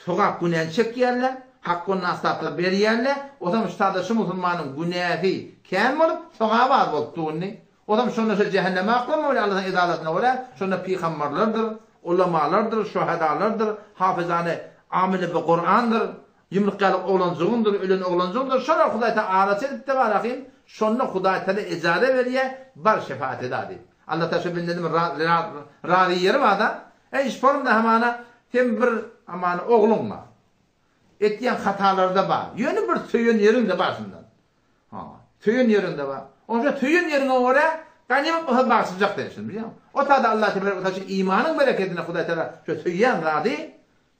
Sogap günäni çekýärler, hak we nasatlar berýärler, ozam ştada şu musulmanyň günäsi kän bolup, sogaby az bolup dur indi. Ozam şonda şo jähenneme aklama bolýar Allahyň edalatyna görä, şonda pygambarlardyr, ulamalardyr, şöhedalardyr, hafizany amili bi Kurandyr, ýumruk ýaly oglanjygyňdyr, ölen oglanjygyňdyr, şolar Hudaý Taala araçy edipdir barahym, şonda Hudaý Taala ejaza berýär, bar şefaat eda diýip. Allah Taala şo bendeden bir razy ýeri barda, Eý şporunda hamana sen bir hamana ogluň bar. Etýän hatalaryda bar. Ýöne bir söýen ýeriň-de bar şundan. Ha, söýen ýeriň-de bar. Onşa söýen ýeriňe görä ganymat bolsa bagşyljak sen şuny bilýäňmi? O tada Allah tebarek we taala şu imanyň berekedine Hudaý taala şu söýýän zady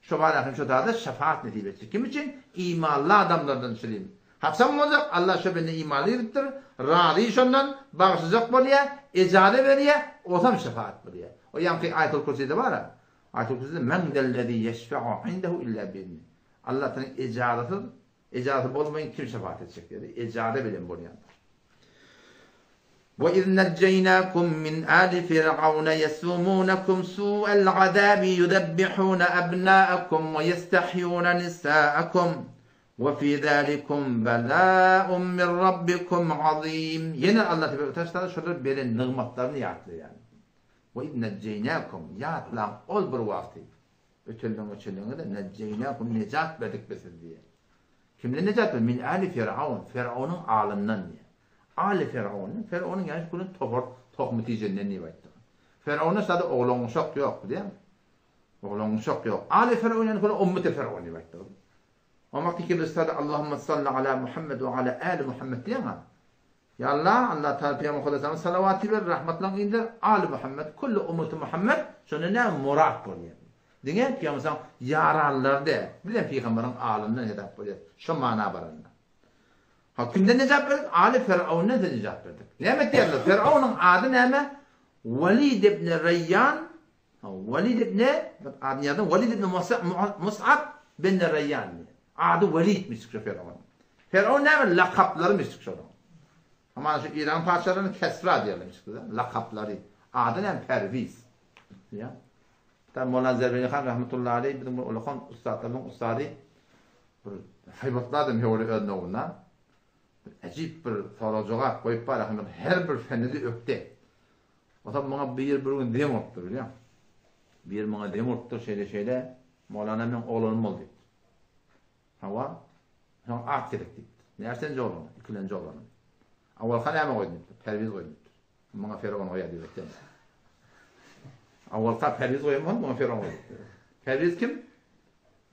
şo bar ahim şo tada şefaat nesip etjek. Kim üçin? Imanly adamlardan şirin. Haçan boljak? Allah şo bende imanly edipdir, razy şondan, bagyşlajak bolýar, ejaza berýär, osam şefaat bolýar. O ýaňky Aýatul Kürside bar-a. Aýatul Kürside Men zellezî ýeşfe'u indehu illa biizni. Allah Tagalaň ejazasyz, ejazasy bolmaýyn kim şefaat etjek diýdi. Ejaza bilen bolýandyr. Ve iz necceýnâkum min âli fir'aune yesûmûnekum sû'el azâbi yuzebbihûne ebnâekum ve yestehyûne nisâekum. We fi zalikum belâun min Rabbikum azim. Ýene Allah tebarek we taala şolar beren nygmatlaryny ýatlaýar. We iz nejjeýnâkum, ýatlaň ol bir wagty, ötenleň öçenleňizde nejjeýnâkum nejat berdik biz sizi diýýär. Kimden nejat berdik? Min âli Firaun, Firaunyň alyndan diýýär. Âli Firaun, Firaunyň ýaş gülen topar tohumy tijenden diýip aýtdy. Firaunda sada oglan uşak ýok, bilýäňmi? Oglan uşak ýok. Âli Firaun ýaly köne ummeti Firaun diýip aýtdy. O wagt ikimiz sada Allahumma salli ala Muhammed we ala ali Muhammed diýeňa. Ýa Allah, Allah Taala Pygamber Muhammed salawat ber, rahmatlaň indir, ali Muhammed, kulli ummeti Muhammed, şonda näme murat bolýar? Diňe Pygamber ýaranlary däl, bilen Pygamberiň alyndan hesap bolýar. Şo mana baranda. Ha kimden nejat berdik? Ali Firaundan size nejat berdik. Näme diýerler? Firaunyň ady näme? Walid ibn Reýyan Walid ibn, adyny ýazdyň, Walid ibn Mus'ab bin Reýan diýýär. Ady Walidmiş şu Firaun. Firaun näme lakaplarymış şonuň. Hamana şu Eýran patyşalaryny Kesra diýerlermiş şu lakaplary. Ady näme Perwiz. Diýýär. Ta Molla Zerbeni han rahmetullahi aleyh biziň bir ulakan ussatlarymyzyň ussady bir haýbatly adam höwri öz nowunda. Bir äjip bir sorag-jogap goýup bar, her bir fenide ökde. Otam maňa bir bir gün zeň urupdyr bilýäň. Bir maňa zeň urupdyr şeýle-şeýle, Molana meň oglanym boldy diýipdir. Hawa, şoňa at gerek diýipdir. Näçenji oglany? Ikilenji oglanym. Awalka näme goýdun diýipdir. Perwiz goýdun diýipdir. Maňa Fergon goýar diýip aýtdy. Awalka Perwiz goýan bolsa maňa Fergon goý diýipdir. Perwiz kim?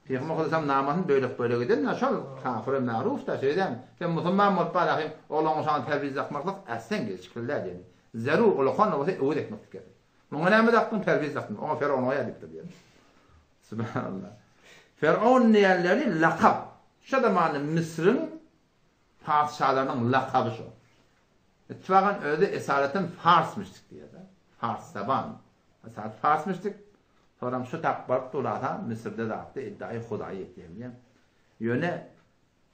Pygamber Hudaýam namazyny bölek-bölek eden-de şol kafire maruf-da, şeýdämi? Sen musulman bolup bar ahym, ogluňa şoňa terbiýe dakmaklyk äsden gelşikli däl ýöne. Zerur ulakan bolsa öwez etmeklik gerek. Muňa näme dakdyň? Perwiz dakdym. Oňa Ferowun goýar diýipdir diýýär. Subhanallah. Ferowun diýenleri lakap. Şo zamanda Müsüriň patyşalarynyň lakaby şo. Ittifakan özi esaretden farsmyşdyk diýýär-de. Fars zaban. Esaret farsmyşdyk. Soram şu tap baryp durasa Müsürde zatda iddiaýy hudaýy etýär bilýäňmi? Ýöne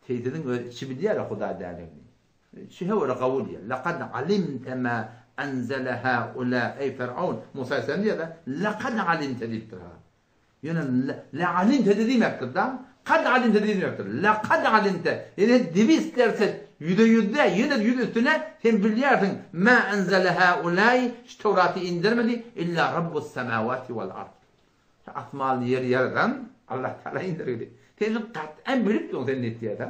Seýdidiň özi içi bilýär hudaý däldigini. Şeýle görä gabul diýýär. Lekad alimte ma enzele haula eý Fer'aun, Musa aleyhisselam diýýär-de, lekad alimte diýipdir ha. Ýöne le alimte-de diýmepdir-de, kad alimte-de diýmepdir. Lekad alimte, ýöne dewist derset, ýüze ýüzde, ýene ýüz üstüne sen bilýärsiň, ma enzele haulai, şu Tewraty indermedi, illa rabbus semawati wal ard. Şu asmany ýeri ýaradan Allah Taala indirgidi. Sen şuny gat'an bilip durň sen diýýär-de.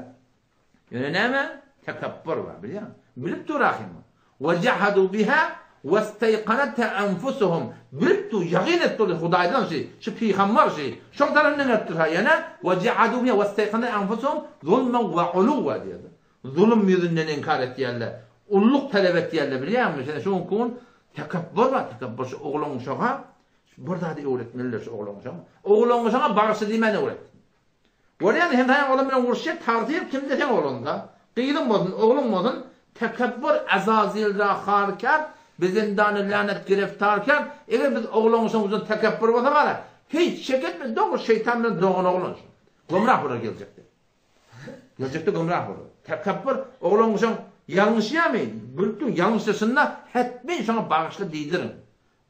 Ýöne näme? Tekepbur bar, bilýäňmi? Bilip dur ahym. Wa jahadu biha wastayqanatha anfusuhum. Bilip dur, ýagyn edip dur Hudaýdan şi, şu pygambar şi. Şoň tarapyndan gelip dur ha ýene wa jahadu biha wastayqanatha anfusuhum zulman wa uluwa diýýär. Zulum ýüzünden inkar etýärler. Ulluk talap etýärler, bilýäňmi? Sen şu gün tekepbur bar, tekepbur şu oglan uşaga bir zady öwretmelidir şu oglan uşaga. Oglan uşaga bagşy diýmäni öwret. Görýäňmi, hem saňa oglan bilen uruşýar, tagsyr kimde seň ogluňda. Gyzyň bolsun, ogluň bolsun, tekepbur Azazil ra har kerd, bi zindany länet gireftar kerd, eger biz oglan-uşak üçin tekepbur bolsa gara, hiç şek etme, dogry şeýtan bilen dogan oglan şu. Gümrah bolar geljekde. Geljekde gümrah bolar. Tekepbur oglan-uşak ýalňyşýarmy? Bilip dur, ýalňyşyşynda hetmin şoňa bagyşla diýdiriň.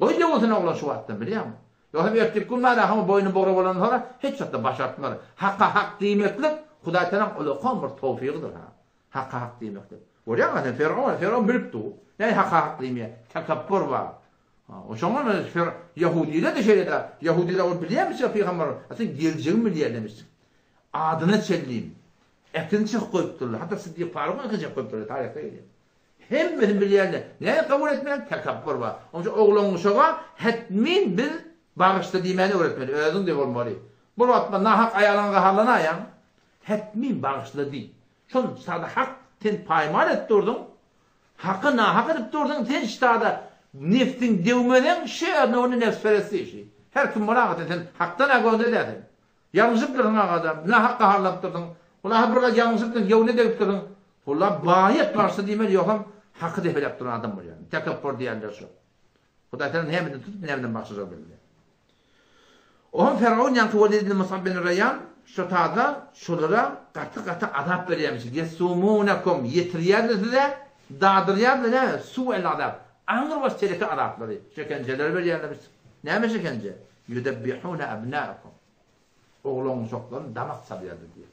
Goý döwülsin oglan şu wagtdan bilýäňmi? Ýogsam ertirki gün bar ahyň boýny bugra bolandan soňra hiç wagtda başartmaz. Haka hak diýmeklik Hudaý Tagalaň ulakan bir towfygydyr ha. Haka hak diýmeklik. Görýäňmi sen Fergon, Fergon bilip dur. Näme haka hak diýmeýär? Tekepbur bar. Ha, şoňa men Fer Ýahudiler-de şeýle-de. Ýahudiler ol bilýärmiş ýa pygamber, a sen geljegini bilýärlermiş. Adyna çenli ekin çykyp goýupdyrlar. Hatda Siddik Farugyň ekin çykyp goýupdyrlar taryhda gelýär. Hemmesini bilýänler. Näme kabul etmän tekepbur bar. Onuň üçin oglan-uşaga hetmin biz bagyşla diýmäni öwretmeli. Özüň de bolmaly. Bir wagt bir nahak aýalyňa gaharlanaýaň, hetmin bagyşla diý. Şol sada hak sen paýmal edip durduň, haky nahak edip durduň, sen ştada nefsiň döwmeseň, şu ýerde onda nefsperestlik işi. Her kim bolaga sen hakdan-a gözle däl sen. Ýalňyşypdyrsyň agada, nahak gaharlanypdyrsyň. Walahy bir zat ýalňyşypdyň, göwne degipdirsiň. Walla baýat garşy diýmeli ýogsam haky depeläp duran adam bolýar. Tekepbur diýenler şu. Hudaý seni nämeden tutup nämeden bagşlajagyny bilmeýär. Oňa Firaun ýaňky Welid ibn Musab bin Reýan şu tada şolara gaty gaty azap berýärmiş. Ýesumunakum ýetirýärler size, dadyrýarlar näme? Su'el azap. Aňrybaş teleke azaplary, şekenjeleri berýärlermiş. Näme şekenje? Ýuzebbihune abnaakum. Oglan-uşaklaryny damak çalýardy diýýär.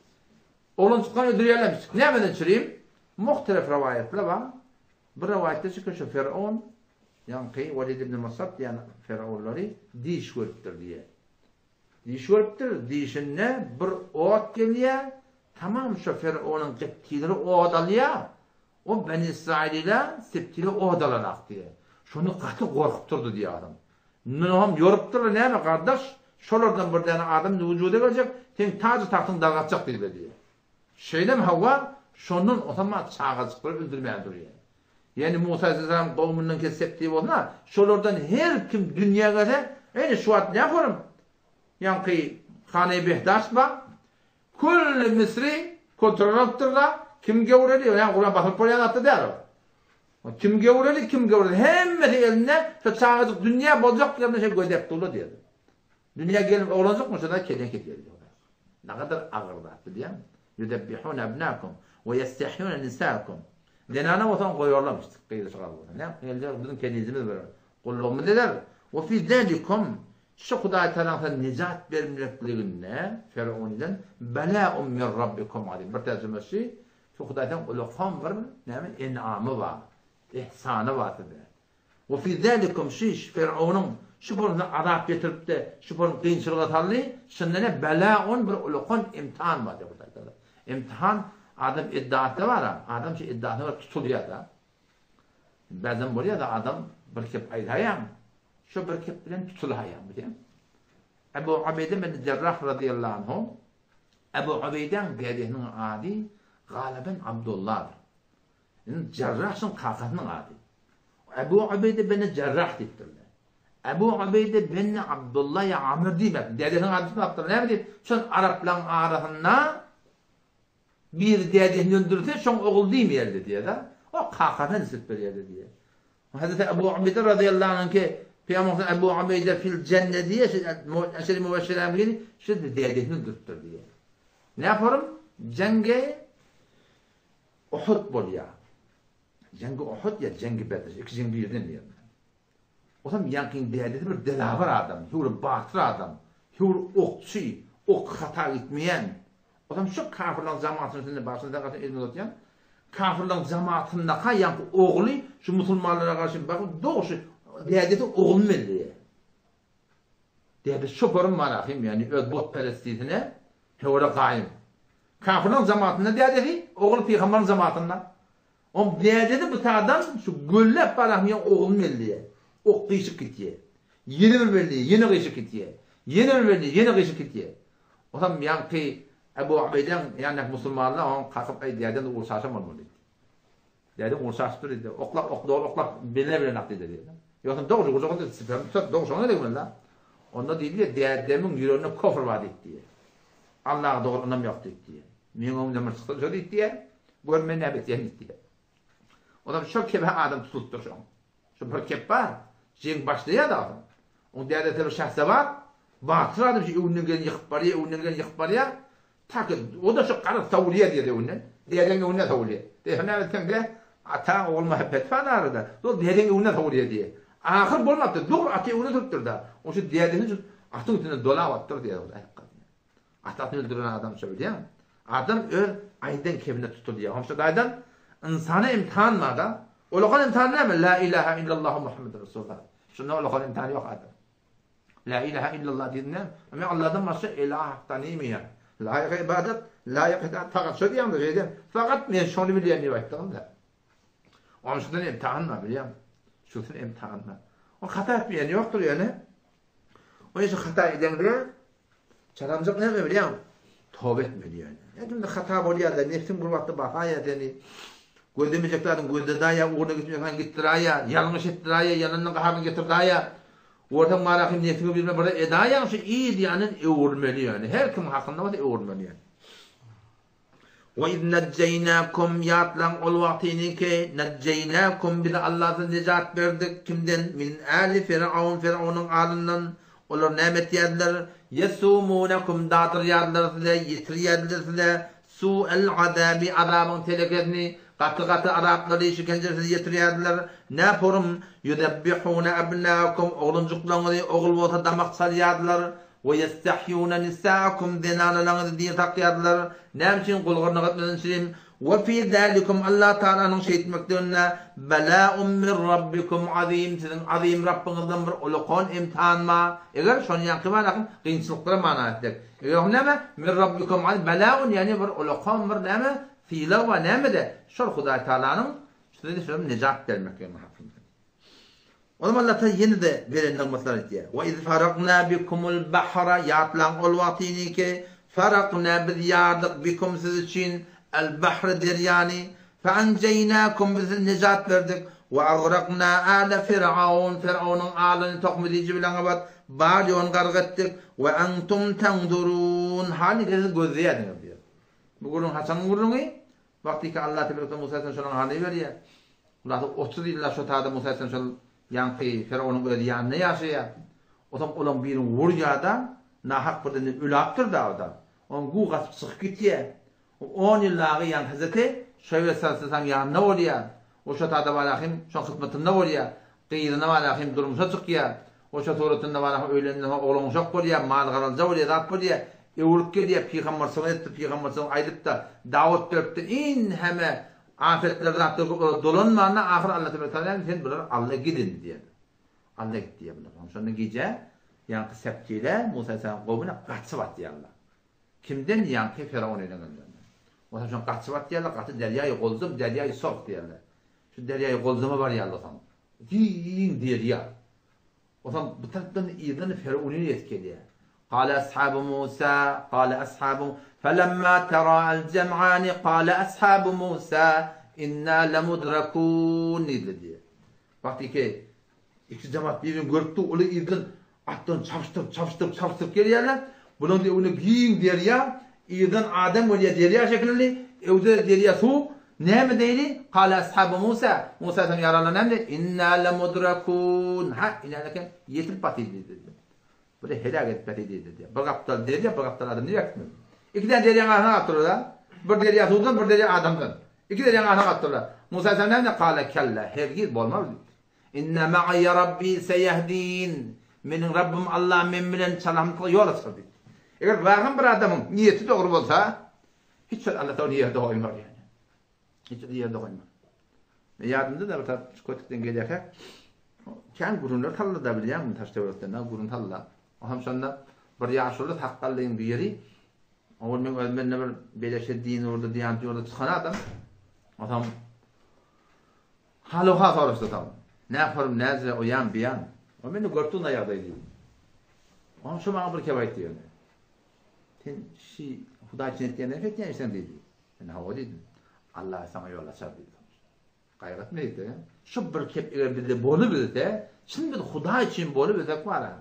Oglanjyklary öldürýärlermiş. Nämeden çürim? Muhtelef rowaýatlar bar. Bir rowaýatda çykyr şu Fer'on, ýaňky Welid ibn Musab diýen Fer'onlary diş görüpdir diýýär. Diş görüpdir, dişinde bir ot gelýär, tamam şu Fer'onyň geptileri ot alýar. O Beni Israilile septili ot alanak diýýär. Şonda gaty gorkup durdy diýýär adam. Munam ýorupdyrlar näme gardaş, şolardan bir däne adam indi wujuda geljek, seň tajy-tagtyňy dargatjak diýdiler diýýär. Şeýlemi hawa, şondan osama çagajyklary öldürmäge durýar. Ýagny Musa aleyhisselam kowumyndan kessek diýip bolsa, şolardan her kim dünýä gelse, ene şu wagt nähorum ýaňky Hany Behdaş bar, külli Misri kontrol alypdyrlar, kim gewreli, ýa Kuran basylyp bolýan zatda däl ol. Kim göwreli, kim göwreli, hemmesi elinde, şo çagajyk dünýä boljak ýerinde şo gödek dula diýerdi. Dünýä gelip oglanjykmy şonda kelen kesýär diýýär. Nagadar agyr zat bilýäňmi? Ýuzebbihune abnakum we ýestehýune nisaakum. Zenana bolsaň goýarlarmyş, gyzy çygar bolsa. Näme geljek biziň kenizimiz bolar. Gullugymyz eder. We fi zalikum şu Hudaý Tagalaň size nejat bermekliginde Ferowundan belaun min rabbikum azim. Bir terjimesi Şu Hudaýdan ulakan bir näme enamy bar, ihsany bar size. We fi zalikum şiş Firawunyň şu bolsa azap getiripdi, şu bolsa kynçylyga saldy, şunda ne belaun bir ulakan imtihan bar diýip Hudaý Tagala. Imtihan adam iddiasy bar, adam şu iddiasyna görä tutulýar da. Bäzem bolýar da adam bir kep aýdaýaň, şu bir kep bilen tutulaýaň bilýäň. Ebu Ubeýde bin Jerrah radiyallahu anhu Ebu Ubeýdäň dädesiniň ady Galaban Abdullahdyr. Indi Jarrah şuň kakasynyň ady. Ebu Ubeýde beni Jarrah diýipdirler. Ebu Ubeýde beni Abdullah ýa Amr diýmek. Dädesiniň ady tutmapdyr. Näme diýip? Şol araplaryň arasynda biri dädesini öldürse, şoň ogly diýmeýärdi diýýär-de. O kakasyna nisbet berýärdi diýýär. Hazreti Ebu Ubeýde razyýallahu anhu Pygamberimiz Ebu Ubeýde fil jenne diýe, aşeri mübeşşeräň biri şu dädesini öldüripdir diýe. Näporum? Jeňge Uhud bolýar. Jeňgi Uhud ýa Jeňgi Bedr, iki jeň birden diýýär. Otam ýaňkyň dädesi bir delawer adam, höwri batyr adam, höwri okçy, ok hata gitmeýän. Otam şu kafirlaryň jamatynyň içinde başyny sen garşy elini uzatýaň. Kafirlaryň jamatyndaka ýaňky ogly şu musulmanlara garşy bakyp dogry dädesi ogluny belleýär. Dädesi çoparym Malahym ýagny öz butperestlisine höwre gaýym. Kafirlaryň jamatynda dädesi, ogly pygambaryň jamatynda. Oň dädesi bu tadan şu gölläp barahym ýa ogluny belleýär. Ok gyşyk gitýär. Ýene bir belleýär, ýene gyşyk gitýär. Ýene bir belleýär, ýene gyşyk gitýär. Otam ýaňky Ebu Ubeýdäň ýanyndaky musulmanlar oň kakyp aý dädem urşaşam bolmaly diýdi. Dädem urşaşyp dur diýdi. Oklap ok dogry oklap beline bilen ak diýdi diýdi. Ýogsam dogry gurjak diýdi. Siperini tutup dogry şoňa degmeli. Onda diýdi dädemiň ýüreginde kofr bar diýdi. Allaha dogry ynam ýok diýdi. Meň öňümden bir çyksa şo diýdi. Gör men näme etýän diýdi. Onam şo kebe adam tutulypdyr şoň. Şo bir kep bar. Jeň başlaýar da oň. Oň dädesi bir şahsewar, batyr adam şu öňünden geleni ýykyp barýar, öňünden geleni ýykyp barýar. Ta ki o-da şu gara sowulýar diýdi öňünden. Dädeň öňünden sowulýar. Diýse näme etseň de, ata ogul muhabbeti bar arada. Ol dädeň öňünden sowulýar diýýär. Ahyr bolmapdyr. Dogry aty öňüne sürüpdir-de. Oň şu dädesini şu atyň üstünden dolap atypdyr diýýär. Atasyny öldüren adam şo bilýäňmi? Adam öz aýdan kebine tutulýar. Hom şo daýdan ynsana imtihan bar-da. Ulakan imtihan näme? La ilaha illallah Muhammedur Rasulullah. Şunda ulakan imtihan ýok adam. La ilaha illallah diýdim näme? Men Allahdan başga ilah tanymaýan. Laýyk ibadat, laýyk itaat fakat şo diýýäňde şeýdem. Fakat men şony bilýän diýip aýtdygyňda. Onuň şundan imtihan bar bilýäňmi? Şusun imtihan bar. O hata etmeýän ýokdur ýöne. O işi hata edeňde Çaramjyk näme bilýäň? Toba etmeli ýöne. Ýa kimde hata bolýar-da, nebsiň bir wagtda basaýar seni. Gözlemejek zadyň gözledaýar, ugruna gitmejek zadyň gitdiraýar, ýalňyş etdiraýar, ýalanyň gaharyny getirdaýar. Görseň marahym nebsiňe bilme bir edaýaň şu yz ýanyn öwrülmeli ýöne. Her kim hakynda bolsa öwrülmeli ýöne. We iz nejjeýnäkum, ýatlaň ol wagtyny ki, nejjeýnäkum, biz Alla sizi nejat berdik, kimden, min äli Firaun, Firaunyň alyndan, olar näme etýärdiler, ýesumunekum, dadyrýardylar size, ýetirýärdiler size, su'el azabi, azabyň telekesini, gaty-gaty azaplary, şikenjeleri size ýetirýärdiler, näporum, ýuzebbihune ebnäekum, oglanjyklaryňyzy, ogul bolsa damak çalýardylar, We ýestahýune nisaakum zenanalaryňyzy diri saklaýardylar. Näme üçin gul-gyrnak etmesin üçin? We fi zalikum Allah Tagalanyň şeýtmekliginde belaun min Rabbikum azim siziň azim Rabbyňyzdan bir ulakan imtihan bar. Eger şony ýaňky manakyn kynçylyklara mana etsek. Eger ýok näme? Min Rabbikum azim belaun ýagny bir ulakan bir näme? Sylag bar nämede? Şol Hudaý Tagalanyň size şol nejat bermekligi hakynda. Onam Allah Taala ýene-de beren nygmatlaryny aýtýar. Wa iz farakna bikumul bahra ýatlaň ol wagtyny ki, farakna biz ýardyk bikum siz üçin el bahra derýany, fe anjeýnakum biz sizi nejat berdik, we agrakna ale firaun Firawnyň alyny tohmy-diji bilen gabat bar ýoguny gark etdik, we entum tenzurun halyňky siz gözleýärdiňiz diýýär. Bu gürrüň haçanyň gürrüňi? Wagtyky Allah tebarek Musa aleyhisselam şonuň halyny berýär. Hulasy 30 ýyllap şo tada Musa aleyhisselam şol ýaňky Firawnyň öz ýanynda ýaşaýar. Otam olaň birini urýar-da, nahak birden ölapdyr-da o-da. Oň guw gaçyp çykyp gitýär. O on ýyl dagy ýaňky hezreti Şuaýb aleyhisselam ýanynda bolýar. O şo tada Balahym şoň hyzmatynda bolýar. Gyzyna Balahym durmuşa çykýar. O şo suratynda Balahym öýlenden soň oglan-uşak bolýar, mal-garalja bolýar, zat bolýar. Öwrülip gelýär, pygamberçiligini edipdir, pygamberçiligini aýdypdyr, dawat beripdir, in heme afetler zatlar köp olar dolanmanda ahyr Alla tebärek taala sen bular Alla git indi diýýär. Alla git diýýär bular. Şonda gije ýaňky septile Musa aleyhisselam gowuna gaçyp atýarlar. Kimden ýaňky Firaun elengenden. Onsoň şoň gaçyp atýarlar, gaty derýaýy Golzum, derýaýy Sorh diýýärler. Şu derýaýy Golzuma barýarlar soň. Giň derýa. Onsoň bu tarapdan yzdan Firawuny ýetip gelýär. Kale ashabu Musa, kale ashabu, felemma tera'al jem'ani kale ashabu Musa, inna lemudrakun diýdiler diýýär. Wagtyky iki jemaat bir-birini görüpdi, olar yzdan atdan çapyşdyryp, çapyşdyryp, çapyşdyryp gelýärler. Bularyň öňünde giň derýa, yzdan adam gelýär derýa şekilli, öwde derýa suw. Näme diýdi? Kale ashabu Musa, Musa aleyhisselam ýaranlar näme diýdi? Inna lemudrakun. Ha, ine eken ýetip batyl diýdi. Bir heläk edip batyl diýdi. Bir gapdal derýa, bir gapdal adam diýip äkitmeli. Iki däne derýaň arasyna galyp durlar. Bir derýa suwdan, bir derýa adamdan. Iki derýaň arasyna galypdyrlar. Musa aleyhisselam näme diýýär? Kale kella, hergiz bolmaz diýipdir. Inne ma'iýe Rabbi seýehdin. Meniň Rabbym Allah men bilen çalamtyk ýol açar diýipdir. Eger wagam bir adamyň niýeti dogry bolsa, hiç wagt Allah ony ýerde goýmaz ýani. Hiç wagt ýerde goýmaz. Men ýadymda-da bir tarap şu kötükden gelýärkä, kän gürrüňler saldy-da bilýäňmi, daş-töwerekden gürrüň saldy. Oňam şonda bir ýaşuly sakgallyň biri, ol meň özüm mende bir beýle şey din ugurda, diýanat ugurda çykan adam. Otam hal-oha soraşdy otam. Nähorum, näce, oýan, biýan. O meni görüp durna ýagdaý diýdi. Oňam şo maňa bir kep aýtdy ýöne. Sen şi Hudaý üçin etýän näme etýän işleň diýdi. Men hawa diýdim. Allah saňa ýol açar diýdi. Gaýgy etme diýdi. Şu bir kep eger bizde bolubilse, çyn biz Hudaý üçin bolubilsek bara.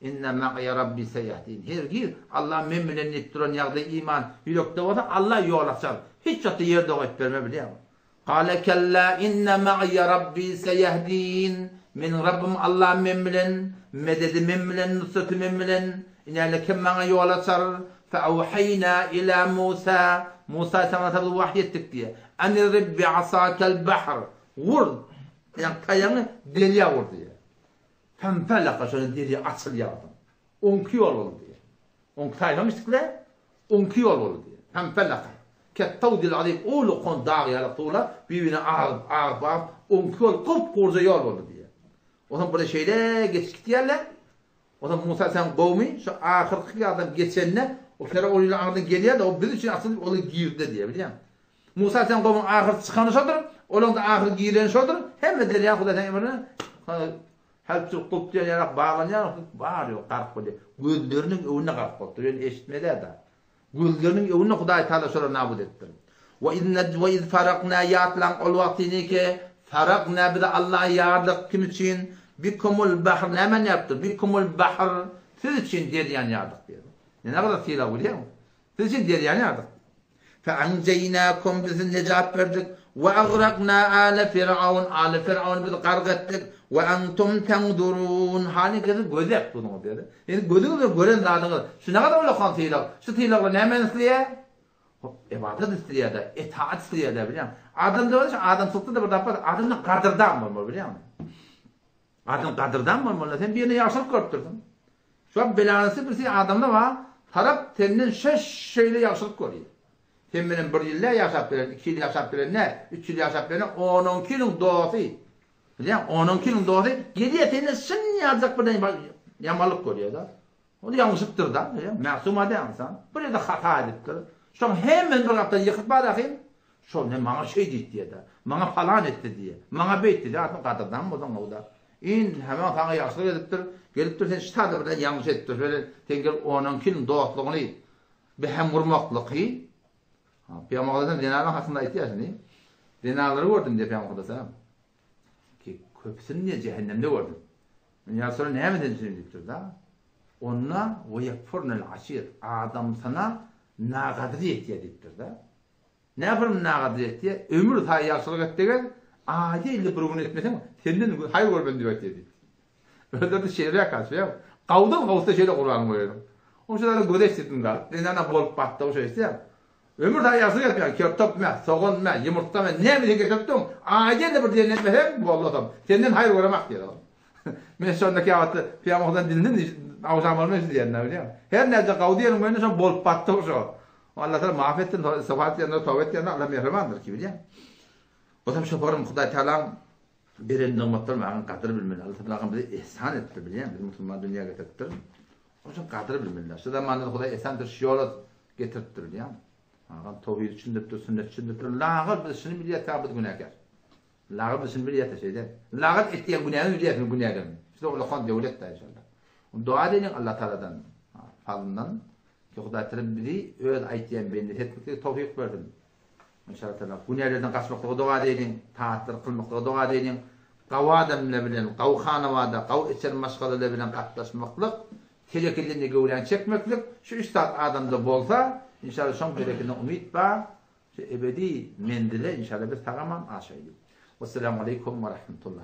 Inne ma'iýe Rabbi seýehdin. Hergiz Allah men bilen diýip duran ýagdaý iman ýürekde bolsa Allah ýol açar. Hiç wagtda ýerde goýup bermez bilýäňmi? Kale kella inne ma'iýe Rabbi seýehdin. Meniň Rabbym Allah men bilen, mededi men bilen, nusraty men bilen. Inäle kim maňa ýol açar? Fe-awhaýna ila Musa, Musa saňa biz wahyý etdik diýýär. An-idrib bi-asakel bahr, wur, ýagny taýagyňy derýa wur diýýär. Fenfelaka, şonda derýa açylýar onuň. Onki ýol boldy diýýär. Onki taýpam içdikle, onki ýol boldy diýýär. Fenfelaka, ket-tawdil azim, uly-kon dag ýaly suwlar bir-birine agyp, agyp, agyp, onki ýol gup-gurja ýol boldy diýýär. Onsoň bular şeýle geçip gitýärler. Onsoň Musa sen gowmy, şu ahyrky adam geçende, o Firaun ile aňyrdan gelýär-de, o biz üçin açylyp, olar girdi diýýär, bilýäňmi? Musa sen gowuň ahyr çykany şodur, olaň-da ahyr gireni şodur, hemme derýa Hudaý sen emrine hälçül gulp diýen ýarak baglanýar, bar ýok gark bolýar. Gözleriniň öňünde gark bolupdyr, ýöne eşitmedi-de. Gözleriniň öňünde Hudaý Tagala şolary nabut edipdir. We iz ned we iz farakna ýatlaň ol wagtyny ki, farakna biz Alla ýardyk kim üçin? Bikumul bahr nämäni ýarypdyr? Bikumul bahr siz üçin derýany ýardyk diýýär. Näme sylag bilýäňmi? Siz üçin derýany ýardyk. Fe anjeýnakum biz sizi nejat berdik. We agrakna ale firaun ale firawny biz gark etdik. We antum tenzurun halyňky siz gözläp durduňyz diýýär. Indi gözüňiz bilen gören zadyňyz şu nägadar ullakan sylag. Şu sylaglar nämäni isleýär? Hop, ybadat isleýär-de, etaat isleýär-de bilýäňmi? Adamda bar şu adamçylykda-da bir zat bar, adamda gadyrdan bolmaly bilýäňmi? Adam gadyrdan bolmaly. Sen birine ýagşylyk görüp dursuň. Şu wagt belanysy birisi adamda bar, tarap senden şeş şeýle ýagşylyk görýär. Sen bilen bir ýyl nä ýaşap bilen, iki ýyl ýaşap bilen nä, üç ýyl ýaşap bilen nä, on-onki ýylyň dosty. Bilýäň, on-onki ýylyň dosty gelýär senden şyn ýaljak bir ýamanlyk görýär-de. Ol ýalňyşypdyr-da, bilýäň, mäsum adam ynsan. Bir ýerde hata edipdir. Şoň hemmesini bir gapdal ýykyp bar ahym. Şol ne maňa şeý diýdi diýýär-de. Maňa palan etdi diýýär. Maňa beýtdi diýýär. Aslynda gadyrdan bolsaň o-da. Indi hemem saňa ýagşylyk edipdir. Gelipdir sen şu taýda birden ýalňyş edipdir. Şeýle sen gelip on-onki ýylyň dostlugyny Behem gurmaklyky. Pygamber Aleyhisselam zenanlar hakynda aýtýar şuny. Zenanlary gördüm diýýär Pygamber Aleyhisselam. Ki köpüsini diýýär jähennemde gördüm. Men ýa Resulallah näme sen üçin diýipdir da. Onda we ýekfurnel aşir adamsyna nagadyr etýär diýipdir da. Näme bir nagadyr etýär? Ömür saýy ýagşylyk etdigiz, aýda ýylda bir gün etmeseň senden haýyr görmen diýip aýtýar diýipdir. Özleri-de şeýleräk aç, ýa. Gawdan gawsa şeýle Kuranyň özüniň. Oň şolara göz eşitdim da. Zenana bolup batdy şo eşitýäň. Ömür saýy ýagşylyk etmeýän, kertop mä, sogan mä, ýumurtga mä, näme diýseň getirip durun. Aýda ýylda bir diýen etmeseň, boldy otam. Senden haýyr göremak diýýär ol. Men şonda käwagtda Pygamberden dilini awşam bolmaýşy diýýän-dä bilýäňmi. Her näçe gaw diýeniň bilen şo bolup batdy şo. Allah Taala maaf etsin, istiğfar etýänlere, toba etýänlere Allah mähribandyr ki bilýäň. Otam şoparym Hudaý Tagalaň Beren nygmatlaryň agyň gadyr bilmeli. Allah Tagala bize ihsan etdi bilýäňmi? Bizi musulman dünýä getiripdir. Onuň üçin gadyr bilmeli. Şu zamanda Hudaý ihsan etdir, şu ýola getiripdir bilýäňmi? Agam towhid düşündiripdir, sünnet düşündiripdir. Lagal biz şuny bilýäs, biz günäkär. Lagal biz şuny bilýäs şeýle. Lagal etýän günämizi bilýäs, günädigini. Şu ulakan döwlet da inşallah. Dua edeliň Allah Tagaladan, fazlyndan ki Hudaý Tagala bizi öz aýtýan bendesi etmeklige towfyk bersin. Inşallah Taala günälerden gaçmaklyga doga edeýliň, taatlar kylmaklyga doga edeýliň. Gawy adamlar bilen, gawy hanawada, gawy içer maşgalalar bilen gatnaşmaklyk, telekeden de göwräňi çekmeklik, şu üç zat adamda bolsa, inşallah şoň bereketine umyt bar, şu ebedi menzile inşallah biz sag-aman aşaýlyk. Wesselamu aleýkum we rahmetullah.